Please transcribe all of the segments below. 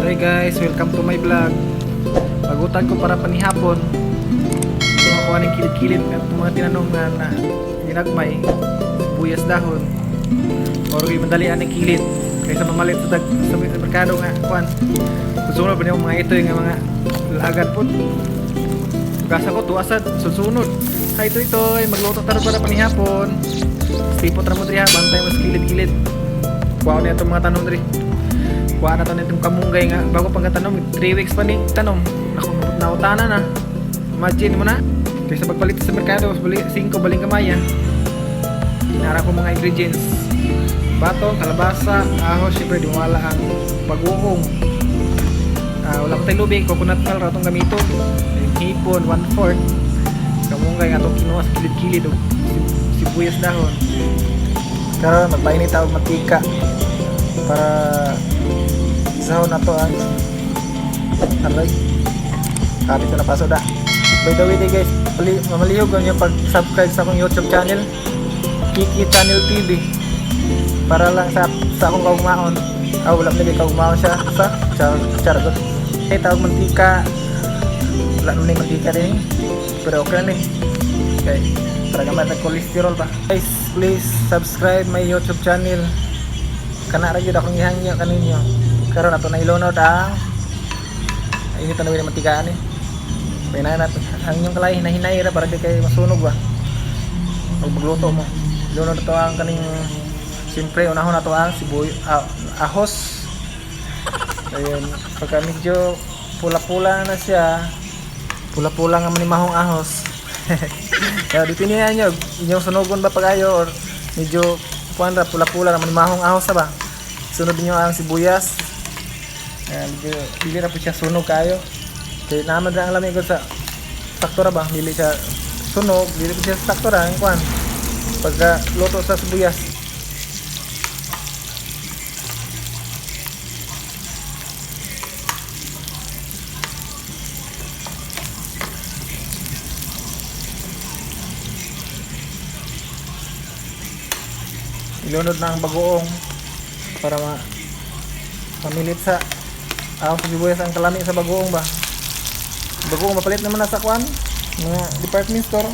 Hi guys, welcome to my vlog. Pagutag ko para panihapon. Kuha ng kilid-kilid at mga tinanong nga na ginagmay, sibuyas dahon. Or kay madali ang kilid kaysa mamalit sa merkado nga kuan. Susunod pa niyo mga ito yung mga lagad po. Gasa ko tuasad susunod. Hi ito ito ay magluto taro para panihapon. Sipot ra mo diri ha, bantay mas kilid-kilid. Kuha niya itong mga tanong diri. Kuha na to nitong kamunggay nga bago pang tanom, 3 weeks pa ni tanom. Naku, nautana na. Imagine mo na. Kaysa pagpalit sa merkado, bali 5 baling kamaya. Nara ko mga ingredients. Bato, kalabasa, ahos, syempre di mawala ang bagoong. Wala pa tayong lubig, coconut milk ra atong gamiton. Yung hipon, 1/4. Kamunggay nga atong kinuha sa kilid-kilid og sibuyas dahon. Karon magpainit ta og mantika para isahon na to ang aray. Kapit ko na paso da. By the way day guys, mamalihog ang inyong pag-subscribe sa akong YouTube channel, Kiki Channel TV. Para lang sa akong kaugmaon. Ah, wala man lagi kaugmaon siya sa char char. Eh, tawag mantika. Wala naman yung mantika din. Pero okay na eh. Okay. Para gamay tag cholesterol ba. Guys, please subscribe my YouTube channel. Kana ra gyud akong ihangyo kaninyo. Karon ato na ilunod ang init na yung mantika ani. Kaya na ang inyong kalay hinahinay ra para di kay masunog ba. Pag magluto mo. Ilunod na to ang kaning siyempre unahon na to ang ahos. Ayun, pagka medyo pula-pula na siya, pula-pula nga manimahong ahos. Kaya dito niya nyo, inyong sunugon ba pag-ayo or medyo kuan ra pula-pula na manimahong ahos na ba? Sunod niyo ang sibuyas. Ayan, medyo dili ra po siya sunog kayo. Kay naman ra ang lamig sa sakto ra ba? Dili siya sunog, dili po siya sakto ra ang kuan. Pagka luto sa sibuyas. Ilunod na ang bagoong para mamilit sa ahos sa sibuyas ang kalami sa bagoong ba. Bagoong mapalit naman na sa kuan, mga department store.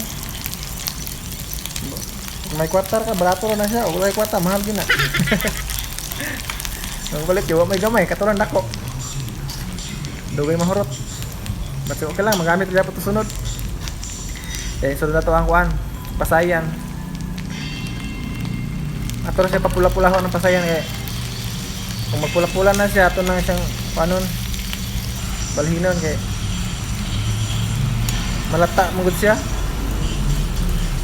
Kung may kwarta ka, barato na siya. O wala kwarta, mahal din na. Magpalit, wa may gamay, katuran dako. Dugay mahurot. Basta okay lang, magamit ra pa to sunod. Eh, sunod na to ang kuan, pasayan. Ato ra siya papula-pulahon ang pasayan eh. Kung magpula-pula na siya, ato na siyang panon balhinon kay malata mo gud siya.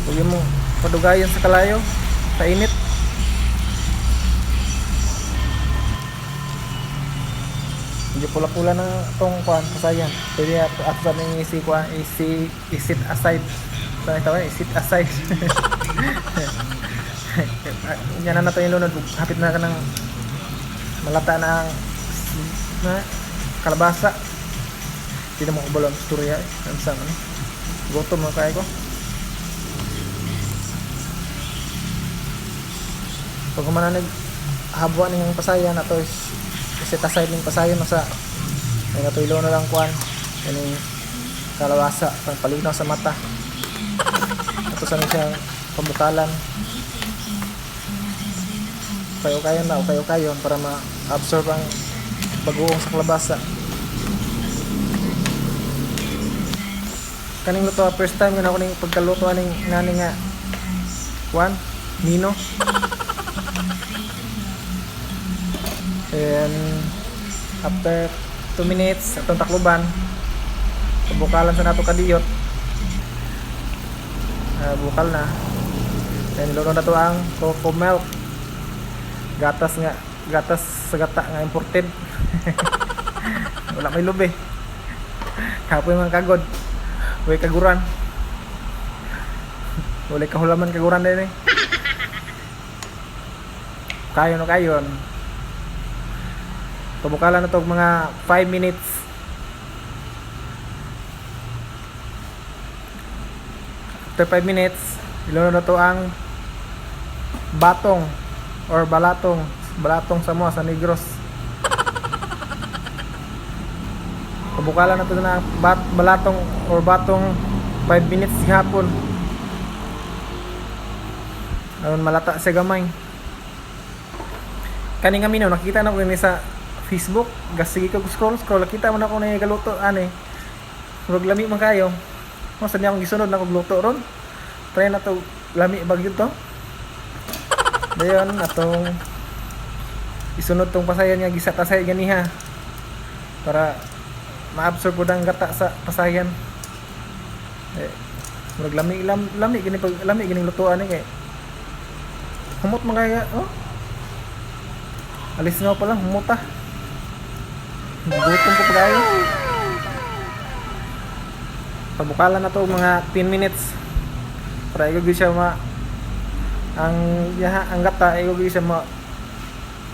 Huwag mo padugayon sa kalayo sa init. Medyo pula-pula na itong kuan pasayan. Pwede ato ato sa ning isi kuan isi isit aside. Sa tawag isit aside. Yan na nato yung lunod. Hapit na ka ng malata na ang na kalabasa. Hindi na mo kabalo ang istorya eh. Ano sa ano? Gutom na kayo ko. Pag humana nag habwa ning pasayan ato is set aside ning pasayan masa ay nato ilo na lang kuan kaning kalabasa pang palinaw sa mata. Ato sa siyang pambukalan. Kayo-kayon na o kayo-kayon para ma-absorb ang bagoong sa kalabasa. Kaning luto, first time nga ako ning pagkaluto aning nani nga kuan mino. And after 2 minutes atong takluban, pabukalan sa nato kadiyot. Bukal na. Then iluto na to ang coco milk. Gatas nga, gatas sa gata nga imported. Wala may lubi. Kapoy mga kagod. Way kaguran. Wala kahulaman kaguran din eh. Kayon o kayon. Pabukalan na to og mga 5 minutes. After 5 minutes, ilunod na to ang batong or balatong, balatong sa mo sa Negros. Pabukalan na to na balatong or batong 5 minutes gihapon. Aron malata siya gamay. Kani nga minaw, nakita na ko ni sa Facebook. Gas sige ko scroll scroll, nakita mo na ko na galuto ani. Murag lami man kayo. Mo sa niya akong gisunod na kog luto ron. Try na to, lami ba gyud to. Dayon atong isunod tong pasayan nga gisa tasay ganiha para ma-absorb pud ang gata sa pasayan. Eh, murag lami lami gini pag lami gining lutuan ni kay humot man kaya, oh. Alis nga pa lang, humot ah. Gutom ko pa kayo. Pabukalan na to mga 10 minutes. Para igo gyud siya ma ang yaha, ang gata igo gyud siya ma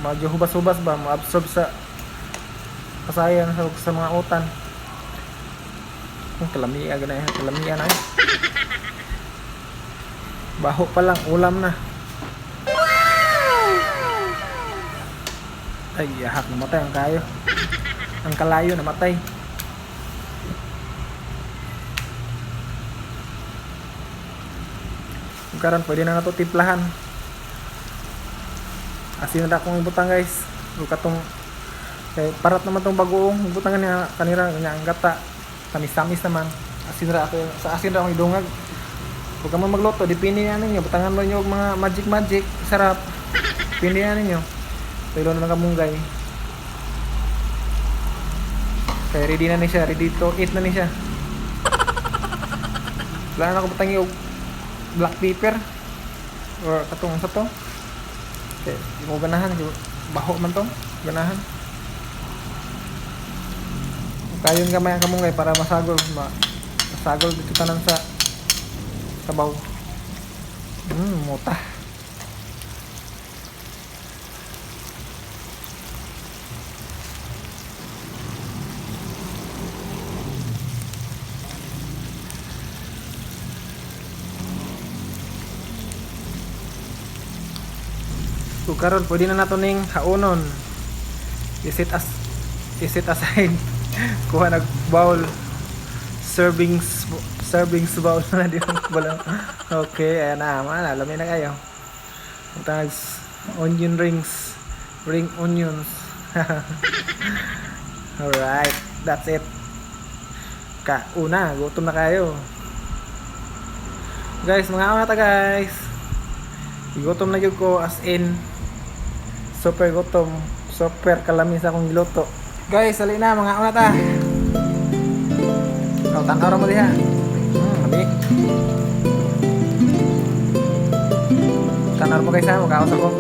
medyo hubas-hubas ba, ma-absorb sa pasayan sa mga utan. Kung kalami agad na, kalamian na. Baho pa lang, ulam na. Ay, yahak, namatay ang kayo. Ang kalayo, namatay. Kung karon pwede na nato timplahan. Asin na akong ibutang, guys. Ug katong kay parat naman tong bagoong ibutang niya kanira nga ang gata. Tamis-tamis naman. Asin ra ako, sa asin ra akong idungag. Huwag ka man magluto, depende na ninyo. Butangan mo ninyo og mga magic magic, sarap. Depende na ninyo. Pero na lang kamunggay. Kaya ready na ni siya, ready to eat na ni siya. Wala na ako butangi og black pepper or katong sa to. Kaya di ko ganahan, baho man to, ganahan. Kayon gamay ang kamunggay para masagol, masagol dito tanan sa sabaw. Muta. So karon pwede na nato ning haonon. I-set aside. Kuha nag bowl. Servings bowl na di wala. Okay, ayan na, mana lami na kayo. Tags onion rings, ring onions. Alright, that's it. Kauna, gutom na kayo. Guys, mga una ta, guys. Gutom na gyud ko, as in super gutom, super kalami sa akong giluto. Guys, dali na, mga una ta. Oh, tanaw ra mo diha. Abi. Tanaw mo, guys, ha, makaos ako.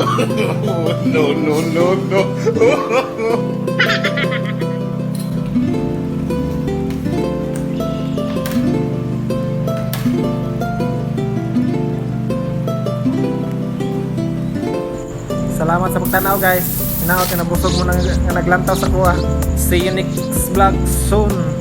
No, no, no, no. Salamat sa pagtanaw, guys. Hinaot nga nabusog mo nang nga naglantaw sa kuha. See you next vlog soon.